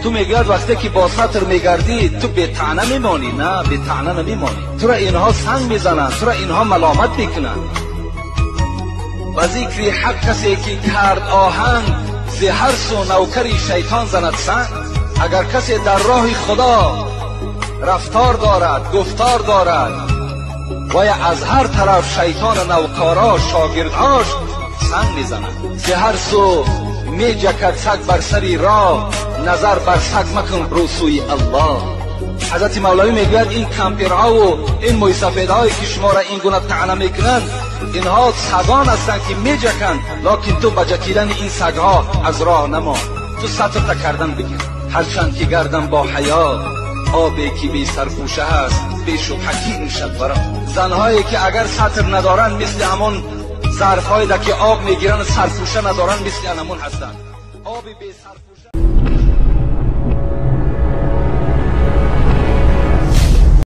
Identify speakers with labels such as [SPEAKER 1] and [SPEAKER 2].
[SPEAKER 1] Ту мегӯяд, вақте ки бо сатр мегардӣ, ту бетаъна мемонӣ. На, бетаъна намемонӣ. Тура инҳо санг мезананд, тура инҳо маломат мекунанд. Ба зикри ҳақ касе ки кард оҳанг, зи ҳар су навкари шайтон занад санг. Агар касе дар роҳи Худо рафтор дорад, гуфтор дорад, вая аз ҳар тараф шайтону навкоро, шогирдҳош санг мезананд. Зи ҳар су меҷакад саг бар сари роҳ, назар бар саг макун, рӯ сӯи Аллоҳ. Ҳазрати Мавлавӣ мегӯяд, ин кампирҳову ин мӯйсафедҳое ки шуморо ин гуна таъна мекунанд, инҳо сагон ҳастанд ки меҷаканд, локин ту ба ҷакидани ин сагҳо аз роҳ намон, ту сатрта кардан бигир. Ҳарчанд ки гардам бо ҳаё, обе ки бесарпӯша аст, бешубҳа ки нӯшад варо. Занҳое ки агар сатр надоранд, мисли ҳамон зарфҳое ки об мегиранд, сарпӯша надоранд, мисли анамон ҳастанд. Оби бесарпӯша.